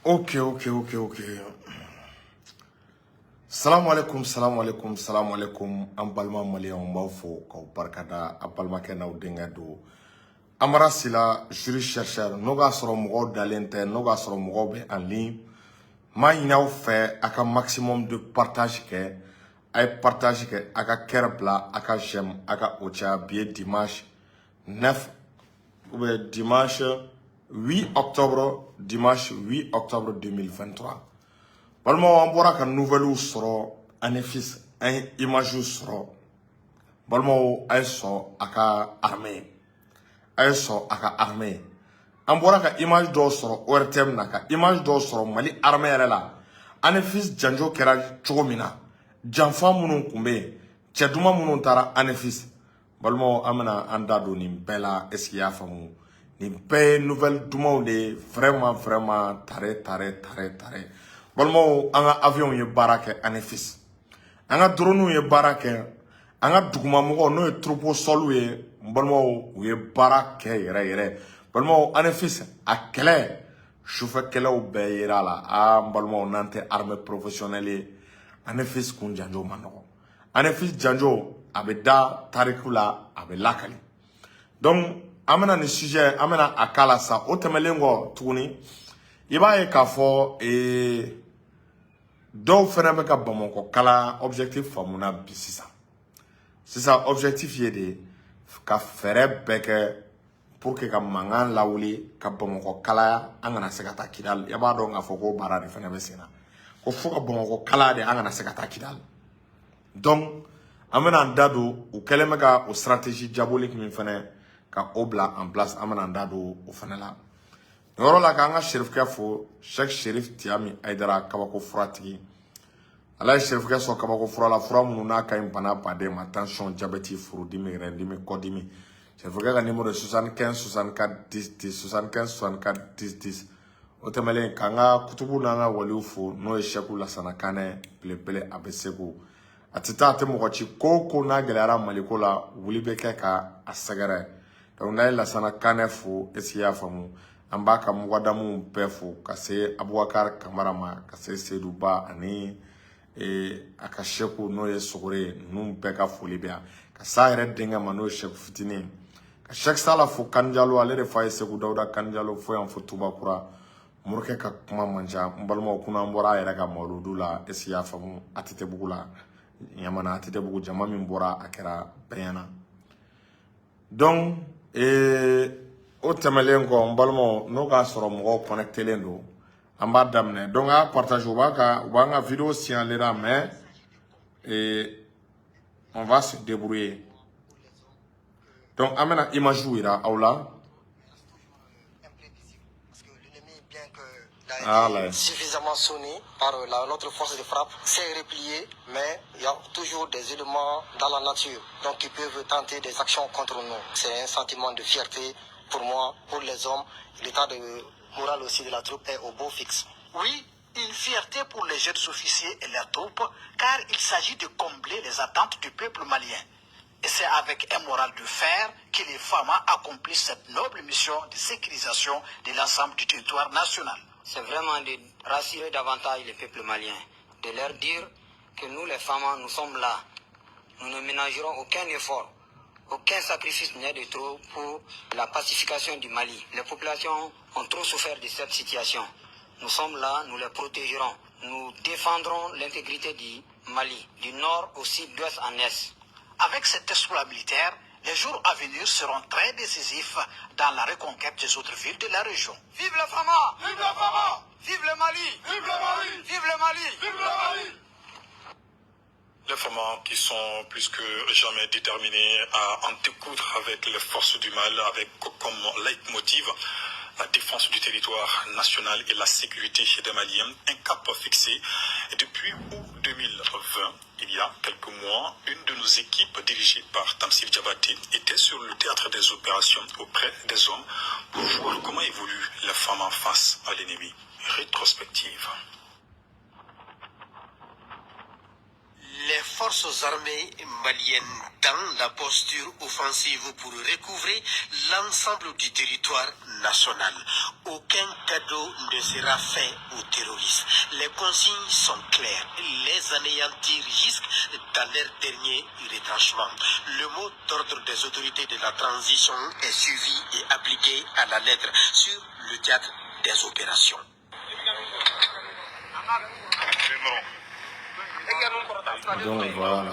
Ok. Salamu alaikum, salamu alaikum, salamu alaikum. An balima maliyɛnw, n b'aw fo k'aw barikada. A balimakɛ n'aw denkɛ don, Amara Sila, juriste chercheur. N'o k'a sɔrɔ mɔgɔw dalen tɛ, n'o k'a sɔrɔ mɔgɔw bɛ en ligne, n b'a ɲini aw fɛ, a ka maximum de partage kɛ. A ye partage kɛ, a ka cœur bila, a ka j'aime, a ka o caya. Bi ye dimanche 9 ou bien dimanche 8 octobre, dimanche 8 octobre 2023. Balimaw, an bɔra ka nouvelles sɔrɔ Anefis, an ye image sɔrɔ. Balimaw, a ye sɔn a ka armée, a ye sɔn a ka armée. An bɔra ka image dɔw sɔrɔ ORTM na, ka image dɔw sɔrɔ Mali armée yɛrɛ la. Anefis janjo kɛra cogo min na, janfa minnu tun bɛ yen, cɛ duman minnu taara Anefis. Balimaw, an bɛna an da don nin bɛɛ la. Est ce que i y'a faamu? Nin bɛɛ ye nouvelle dumanw de ye, vraiment, vraiment, tare tare tare tare. Balimaw, an ka avion ye baara kɛ Anefis, an ka drone ye baara kɛ, an ka dugumamɔgɔw, n'o ye troupe sol ye, n balimaw, u ye baara kɛ yɛrɛ yɛrɛ. Balimaw, Anefis a kɛlɛ, sufɛ kɛlɛw bɛɛ yera a la. Aa, n balimaw, n'an tɛ armée professionnelle ye, Anefis kun janjo ma nɔgɔ. Anefis janjo, a bɛ da tariku la, a bɛ lakali. Donc an bɛna nin sujet, an bɛna a k'a la sa. O tɛmɛnen kɔ tuguni, i b'a ye k'a fɔ dɔw fana bɛ ka Bamakɔ kala objectif faamuna bi. Sisan sisan, objectif ye de ka fɛɛrɛ bɛɛ kɛ pour que ka mankan lawuli ka Bamakɔ kalaya, an kana se ka taa Kidali. I b'a dɔn k'a fɔ ko baara de fana bɛ sen na, ko fo ka Bamakɔ kalaya de, an kana se ka taa Kidali. Donc an bɛna an da don, u kɛlen bɛ ka o stratégie diabolique min fana ka o bila en place, an bɛna an da don o fana la. Nin yɔrɔ la, k'an ka serifukɛ fo, Cheikh Serif Tiyami Ayidara, kabako furatigi. Ala ye serifukɛ sɔn kabako fura la, fura minnu n'a ka ɲi bana baden ma: tension, diabète, furudimi, rɛndimi, kɔdimi. Serifukɛ ka numéro 75 64 10 10, 75 64 10 10. O tɛmɛnen, k'an ka kutubu n'an ka waliw fo, n'o ye Sɛku Lasana Kanɛ belebele. A bɛ Segu, a tɛ taa, a tɛ mɔgɔ ci. Ko ko n'a gɛlɛyara Maliko la, wuli bɛ kɛ ka a sɛgɛrɛ. Donc n'a ye Lasana Kanɛ fo, est ce que i y'a faamu? An b'a ka mugadamuw bɛɛ fo, ka se Abubakar Kamara ma, ka se Seydou Ba ani a ka seku, n'o ye Sogore ye. Ninnu bɛɛ ka foli bɛ yan, ka s'a yɛrɛ denkɛ ma, n'o ye Seku fitinin ye. Ka Sɛki Sala fo, Kanjalo, ale de fa ye Segu Dawuda Kanjalo fo yan, fo Tubakura. Morikɛ ka kuma man ca, n balimaw. Kunna an bɔra a yɛrɛ ka mawuludu la, est ce que i y'a faamu? ATT bugu la, Ɲamana ATT bugu, jama min bɔra, a kɛra bɛɛ ɲɛna. Donc o tɛmɛlen kɔ, n balimaw, n'o k'a sɔrɔ mɔgɔw connectelen don, an b'a daminɛ. Donc a y'a partage, u b'a ka, u b'an ka vidéo signaler, mais on va se débrouiller. Donc an bɛna image yira aw la. Parce que l'ennemi, bien que il a Ah, été là. suffisamment sonné par notre force de frappe, s'est replié, mais il y a toujours des éléments dans la nature donc qui peuvent tenter des actions contre nous. C'est un sentiment de fierté pour moi, pour les hommes. L'état de moral aussi de la troupe est au beau fixe. Oui, une fierté pour les jeunes officiers et leurs troupes, car il s'agit de combler les attentes du peuple malien. Et c'est avec un moral de fer que les FAMA accomplissent cette noble mission de sécurisation de l'ensemble du territoire national. C'est vraiment de rassurer davantage le peuple malien, de leur dire que nous, les FAMA, nous sommes là. Nous ne ménagerons aucun effort, aucun sacrifice n'est de trop pour la pacification du Mali. Les populations ont trop souffert de cette situation. Nous sommes là, nous les protégerons. Nous défendrons l'intégrité du Mali, du nord au sud, d'ouest en est. Avec cet exploit militaire, les jours à venir seront très décisifs dans la reconquête des autres villes de la région. Vive la FAMA! Vive la FAMA! Vive le Mali! Vive le Mali! Vive le Mali! Vive le Mali! Les FAMA qui sont plus que jamais déterminés à en découdre avec les forces du mal, avec comme leitmotiv la défense du territoire national et la sécurité des Maliens, un cap fixé depuis août 2020. Il y a quelques mois, une de nos équipes dirigée par Tamsir Diabaté était sur le théâtre des opérations auprès des hommes pour voir comment évoluent les FAMA face à l'ennemi. Rétrospective. Les forces Forces armées maliennes dans la posture offensive pour recouvrer l'ensemble du territoire national. Aucun cadeau ne sera fait aux terroristes. Les consignes sont claires. Les anéantir jusque dans leur dernier retranchement. Le mot d'ordre des autorités de la transition est suivi et appliqué à la lettre sur le théâtre des opérations. Donc voilà.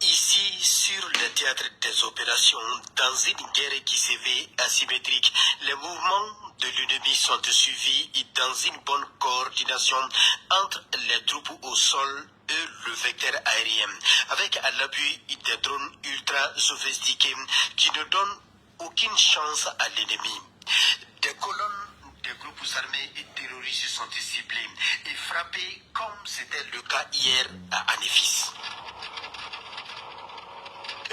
Ici, sur le théâtre des opérations, dans une guerre qui se veut asymétrique, les mouvements de l'ennemi sont suivis dans une bonne coordination entre les troupes au sol et le vecteur aérien, avec à l'appui des drones ultra sophistiqués qui ne donnent aucune chance à l'ennemi. Des colonnes des groupes armés et terroristes sont ciblées et frappées comme c'était le cas hier à Anéfis.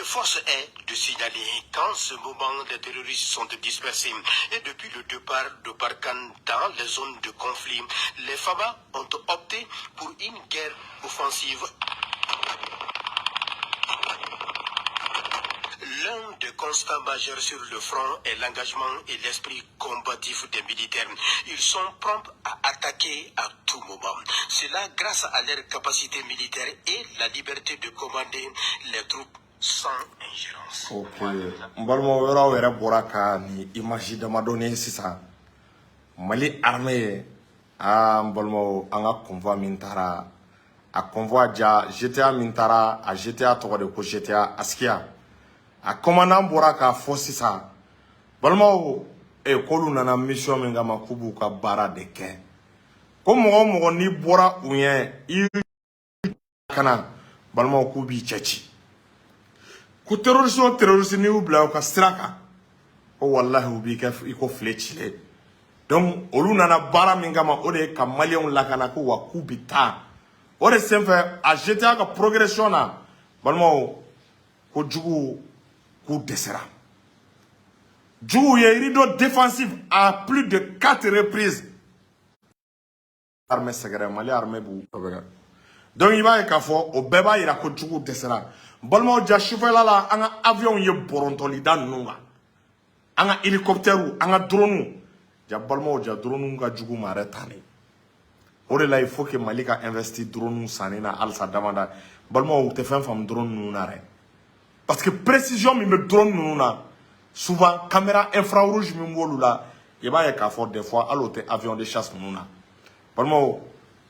Force est de signaler qu'en ce moment, les terroristes sont dispersés et depuis le départ de Barkhane dans les zones de conflit, les FAMA ont opté pour une guerre offensive. L'un des constats majeurs sur le front est l'engagement et l'esprit combatif des militaires. Ils sont prompts à attaquer à tout moment. Cela grâce à leur capacité militaire et la liberté de commander les troupes sans ingérence. Ok, n balimaw, yɔrɔ aw yɛrɛ bɔra ka nin image damadɔni ye sisan. Mali armée ye, aa n balimaw, an ka convoi min taara, a convoi ja GTA min taara, a GTA tɔgɔ de ko GTA Askia. A commandant bɔra k'a fɔ sisan, balimaw, k'olu nana mission min kama, k'u b'u ka baara de kɛ, ko mɔgɔ o mɔgɔ n'i bɔra u ɲɛ i kana, balimaw, k'u b'i cɛ ci, ko terroriste o terroriste n'i y'u bila u ka sira kan, ko walahi u b'i kɛ i ko file cilen. Donc olu nana baara min kama, o de ye ka maliyɛnw lakana, ko wa k'u bi taa o de senfɛ a GTA ka progression na. Balimaw, ko juguw k'u dɛsɛra, juguw ye rideau défensif à plus de 4 reprises armée sɛgɛrɛ, Mali armée b'u. Donc i b'a ye k'a fɔ o bɛɛ b'a yira ko juguw dɛsɛra. Balimaw, ja sufɛla la, an ka avion ye bɔrɔntɔlida ninnu kan, an ka hélicoptère, an ka drone. Ja balimaw, ja drone ka jugu ma yɛrɛ tan de. O de la il faut que Mali ka investir drone sanni na halisa damada. Balimaw, u tɛ fɛn faamu drone ninnu na dɛ, parce que précision min bɛ drone ninnu na, souvent caméra infrarouge min b'olu la, i b'a ye k'a fɔ des fois hali o tɛ avion de chasse ninnu na. Balimaw,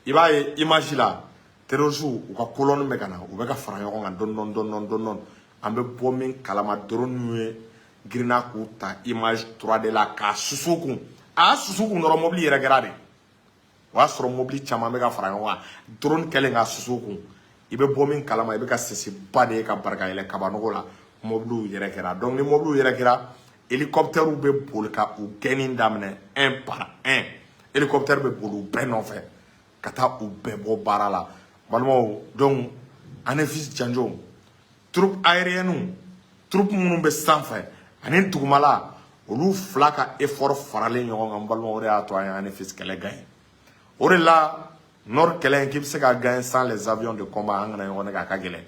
i b'a ye image la, terroristes u ka colonne bɛ ka na, u bɛ ka fara ɲɔgɔn kan dɔɔni dɔɔni dɔɔni dɔɔni. An bɛ bɔ min kalama, drone ye girinna k'u ta image 3D la k'a susu kun, a y'a susu kun dɔrɔn, mobili yɛrɛ kɛra de. O y'a sɔrɔ mobili caman bɛ ka fara ɲɔgɔn kan, drone kɛlen k'a susu kun. I bɛ bɔ min kalama, i bɛ ka sisiba de ye ka barika yɛlɛ kabanɔgɔ la, mobiliw yɛrɛ kɛra. Donc ni mobiliw yɛrɛ kɛra, hélicoptère bɛ boli ka u gɛnni daminɛ un par un. Hélicoptère bɛ boli u bɛɛ nɔfɛ ka taa u bɛɛ bɔ baara la. Balimaw, donc Anefis janjo, troupe aérienne, troupe minnu bɛ sanfɛ ani dugumala, olu fila ka effort faralen ɲɔgɔn kan, balimaw, o de y'a to an ye Anefis kɛlɛ gagné. O de la nord kɛlɛ in, k'i bɛ se ka gagner sans les avions de combat, an kana ɲɔgɔn nɛgɛ, a ka gɛlɛn.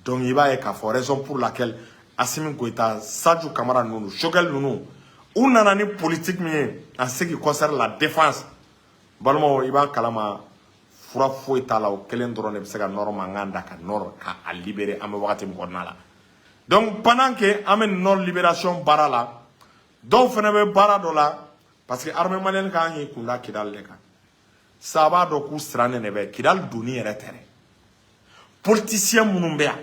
Donc i b'a ye k'a fɔ raison pour laquelle Assimi Goïta, Sadio Camara ninnu, Choguel ninnu, u nana ni politique min ye en ce qui concerne la défense, balimaw, i b'a kalama fura foyi t'a la, o kelen dɔrɔn de bɛ se ka nord mankan da ka nord ka a libérer an bɛ wagati min kɔnɔna la. Donc pendant que an bɛ nord libération baara la, dɔw fana bɛ baara dɔ la, parce que armée malienne kan k'i kun da Kidali de kan sa. A b'a dɔn k'u sirannen de bɛ Kidali donni yɛrɛ tɛ dɛ. Politicien minnu bɛ yan,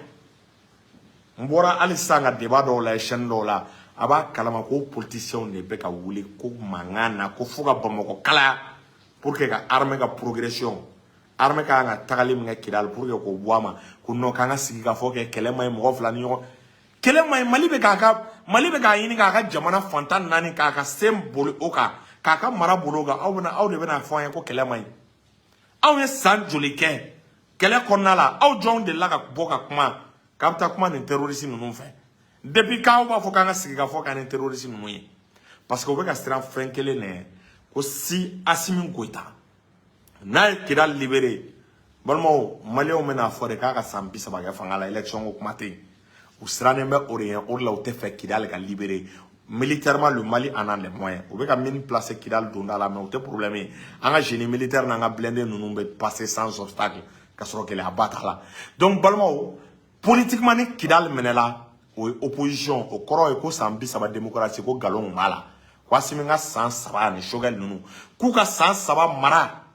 n bɔra hali sisan ka débat dɔw la chaîne dɔw la, a b'a kalama ko politiciens de bɛ ka wuli ko mankan na, ko fo ka Bamakɔ kalaya pour que ka armée ka progression, armée ka kan ka tagali min kɛ Kidali, pour que k'o bɔ a ma, ko non, k'an ka sigi ka fɔ kɛ kɛlɛ ma ɲi, mɔgɔ fila ni ɲɔgɔn kɛlɛ ma ɲi. Mali bɛ k'a ka, Mali bɛ k'a ɲini k'a ka jamana fantan naani k'a ka sen boli o kan, k'a ka mara boli o kan. Aw bɛna, aw de bɛna fɔ an ye ko kɛlɛ ma ɲi. Anw ye san joli kɛ kɛlɛ kɔnɔna la? Aw jɔnw delila ka bɔ ka kuma k'a bɛ taa kuma nin terroriste ninnu fɛ? Depuis k'aw b'a fɔ k'an ka sigi ka fɔ k'an ni terroriste ninnu ye, parce que u bɛ ka siran fɛn kelen de ye, ko si Assimi Goïta n'a ye Kidali libéré, Balimaw, Maliyɛnw bɛna fɔ de k'a ka san 30 kɛ fanga la, élection ko kuma tɛ yen. U sirannen bɛ o de ɲɛ, o de la u tɛ fɛ Kidali ka libérer. Militairement, le Mali en a les moyens. U bɛ ka mine placer Kidali donda la, mais o tɛ problème ye. An ka génie militaire n'an ka blindé ninnu bɛ passer sans obstacle, ka sɔrɔ gɛlɛyaba t'a la. Donc balimaw, politiquement, ni Kidali minɛla, o ye opposition, o kɔrɔ ye ko san 30 démocratie ko nkalon b'a la, ko Asimi ka san 3 ani Choguel ninnu k'u ka san 3 mara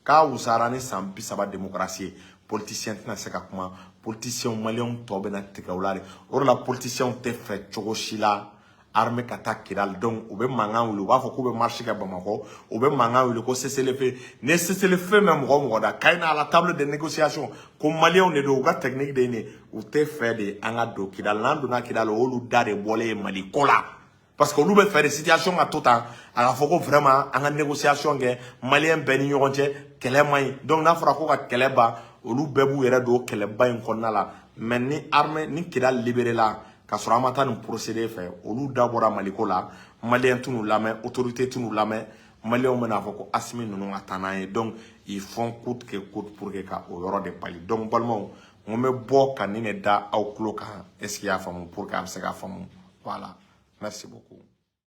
k'a wusara ni san 30 démocratie ye. Politicien tɛna se ka kuma, politicien Maliyɛnw tɔ bɛna tigɛ o la de. O de la politicien tɛ fɛ cogo si la armée ka taa Kidali. Donc u bɛ mankan wuli, u b'a fɔ k'u bɛ marche kɛ Bamakɔ, u bɛ mankan wuli ko cessez-le-feu. Ni cessez-le-feu mɛn mɔgɔ o mɔgɔ da k'a à la table de négociation, ko Maliyɛnw de don, u ka technique de ye nin ye. U tɛ fɛ de an ka don Kidali. N'an donna Kidali, olu da de bɔlen ye Mali ko la, parce que olu bɛ fɛ de situation ka to tan, a ka fɔ ko vraiment an ka négociation kɛ Maliyɛn bɛɛ ni ɲɔgɔn cɛ, kɛlɛ man ɲi. Donc n'a fɔra ko ka kɛlɛ ban, olu bɛɛ b'u yɛrɛ don kɛlɛba in kɔnɔna la. Mais ni armée ni Kidali libéré la, ka sɔrɔ an ma taa nin procédé fɛ, olu da bɔra Maliko la, Maliyɛn t'u lamɛn, autorité t'u lamɛn, Maliyɛnw bɛna fɔ ko Asimi ninnu ka taa n'an ye. Donc ils font coûte que coûte pour que ka o yɔrɔ de bali. Donc balimaw, n ko n bɛ bɔ ka nin de da aw tulo kan. Est ce que i y'a faamu? Pour que a bɛ se ka faamu. Voilà, merci beaucoup.